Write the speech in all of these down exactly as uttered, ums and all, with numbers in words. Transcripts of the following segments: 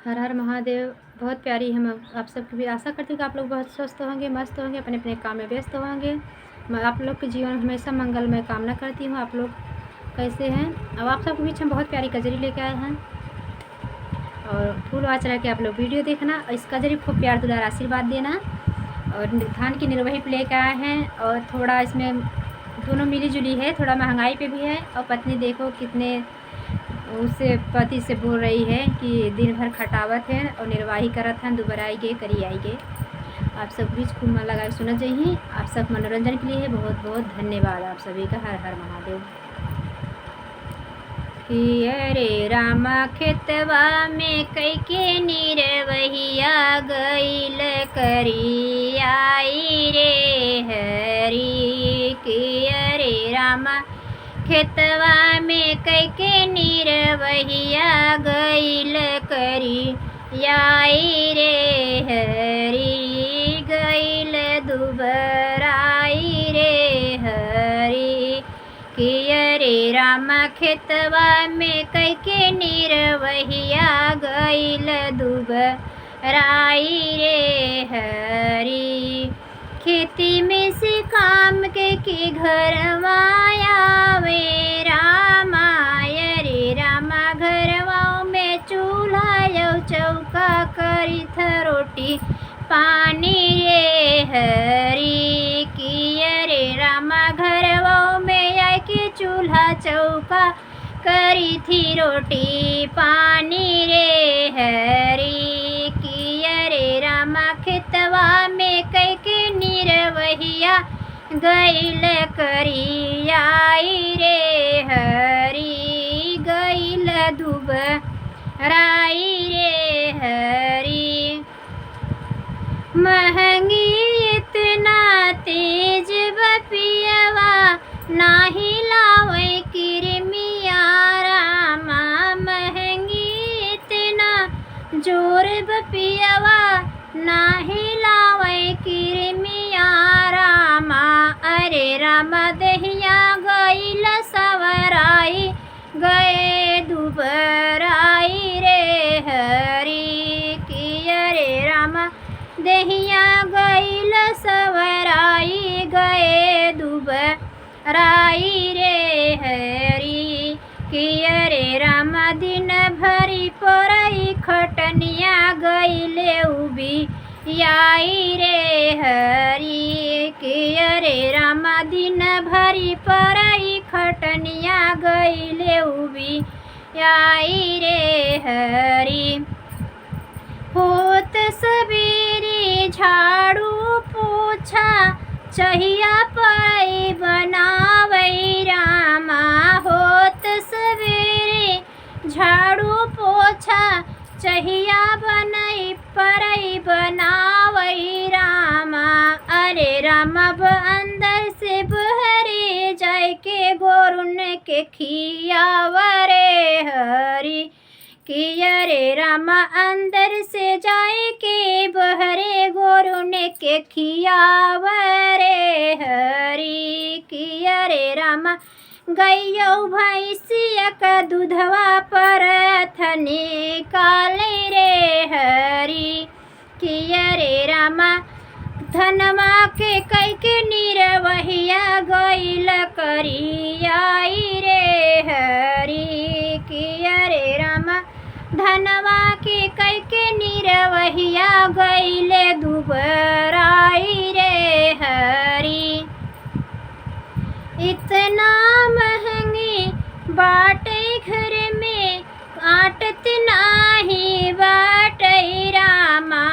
हर हर महादेव। बहुत प्यारी, हम आप सबकी भी आशा करती हूँ कि आप लोग बहुत स्वस्थ होंगे, मस्त होंगे, अपने अपने काम में व्यस्त होंगे। मैं आप लोग के जीवन में हमेशा मंगलमय कामना करती हूँ। आप लोग कैसे हैं? अब आप सबके बीच में बहुत प्यारी कजरी लेके आए हैं और फूल वाच रह के आप लोग वीडियो देखना और इस कजरी को खूब प्यार, दुलार, आशीर्वाद देना। और धान की निरवही पे लेके आए हैं और थोड़ा इसमें दोनों मिली जुली है, थोड़ा महंगाई पे भी है। और पत्नी देखो कितने उससे पति से बोल रही है कि दिन भर खटावत है और निर्वाही करत हैं, दुबराई गे, करी आई गे। आप सब बीच खूब मन लगा के सुनत जइहीं। आप सब मनोरंजन के लिए है। बहुत बहुत धन्यवाद आप सभी का। हर हर महादेव। कि अरे रामा खेतवा में कइके निरवहिया गइल करी आई रे हरी। कि अरे रामा खेतवा में कइके निरवहिया गइल करी आई रे हरी, गइल दुबराई रे हरी। कि अरे रामा खेतवा में कइके निरवहिया गइल दुबराई रे हरी। खेती में से काम के, के घरवा आवे रामा, अरे रामा घरवा में चूल्हा यौ चौका करित रोटी पानी रे हरी। कि अरे रामा घरवा में आके चूल्हा चौका करी थी रोटी पानी रे हरी। कि अरे रामा खेतवा में कइके निरवहिया गइल करी आई रे हरी, गइल दुबराई रे हरी। महंगी इतना तेज बा पियवा, नाही लावे किरमिया रामा। महंगी इतना जोर बा पियवा, नाही लावे किरमिया रामा। अरे रामा देहिया गइल सवराई, गए दुबराई रे हरी। कि अरे रामा देहिया गइल सवराई, गए दुबराई रे हरी। कि अरे रामा दिन भरी परई खटनिया, गइले उबियाई रे हरी। कि अरे रामा दिन भरी परई खटनिया, गइले उबियाई रे हरी। होत सबेरे झाड़ू पोछा, चहिया परई बनावई रामा। होत सबेरे झाड़ू पोछा, चहिया बनई परई बनावई रामा। अरे रामा ब-, अंदर से बहरे जाइके गोरुन के खियाव रे हरी। कि अरे रामा अंदर से जाइके बहरे गोरुन के खियाव रे हरी। कि अरे रामा गइयौ भैंसिया का दूधवा परत निकाले रे हरी। कि अरे रामा धनवा के कइके निरवहिया गइल करी आई रे हरी। कि अरे रामा धनवा के कइके निरवहिया गइले दुबराई रे हरी। इतना महंगी बाटे घर में आटत नाही बाटे रामा।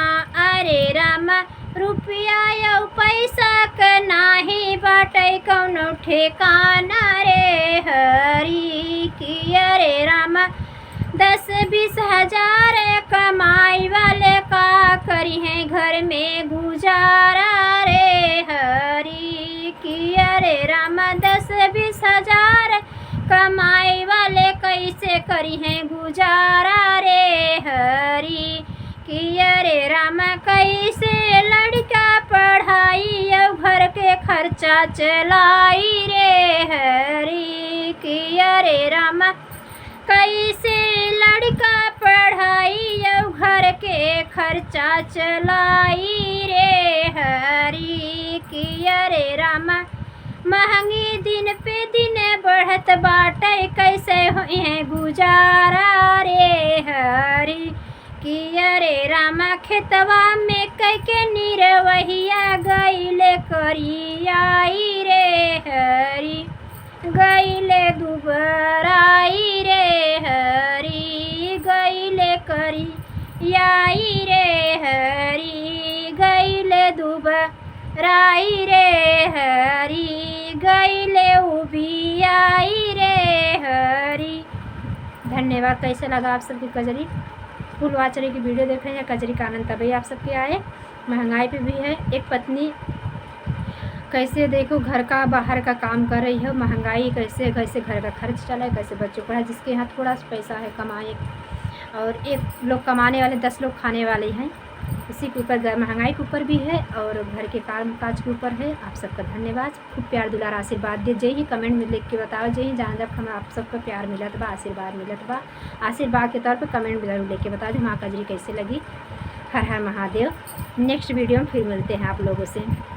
अरे रामा रुपया यौ पैसा क नाही बाटे कौनो ठेकाना रे हरी। कि अरे रामा दस बीस हजार कमाई वाले का करिहें घर में गुजारा रे हरी। कि अरे रामा दस बीस हजार कमाई वाले कैसे करिहें गुजारा रे हरी। कि अरे रामा कैसे लड़का पढ़ाई अउ घर के खर्चा चलाई रे हरी। कि अरे रामा कैसे लड़का पढ़ाई अउ घर खर्चा चलाई रे हरी, कि अरे रामा, महंगी दिन पे दिन बढ़त बाटे, कैसे होइहैं गुजारा रे हरी, कि अरे रामा, खेतवा में कइके निरवहिया गइले करियाई रे हरी, गइले दुबराई रे हरी, गइले करियाई रे हरी, गइले दुबराई रे हरी, गइले उबियाई रे हरी। धन्यवाद। कैसे लगा आप सबके कजरी? फुल वॉच रही कि वीडियो देख रहे हैं, कजरी का आनंद तभी आप सबके आए। महंगाई पे भी है, एक पत्नी कैसे देखो घर का बाहर का काम कर रही है, महंगाई कैसे, कैसे घर का खर्च चला है, कैसे बच्चों को पढ़ाए, जिसके यहाँ थोड़ा सा पैसा है कमाए, और एक लोग कमाने वाले, दस लोग खाने वाले हैं। इसी के ऊपर, ग-, महंगाई के ऊपर भी है और घर के काम काज के ऊपर है। आप सबका धन्यवाद, खूब प्यार दुलार आशीर्वाद दे, जे ही कमेंट में लिख के बताओ, जे ही जान जब हम आप सबका प्यार मिलत बा, आशीर्वाद मिलत बा, आशीर्वाद के तौर पर कमेंट में जरूर लिख के बताओ जो हमार कजरी कैसे लगी। हर हर महादेव। नेक्स्ट वीडियो में फिर मिलते हैं आप लोगों से।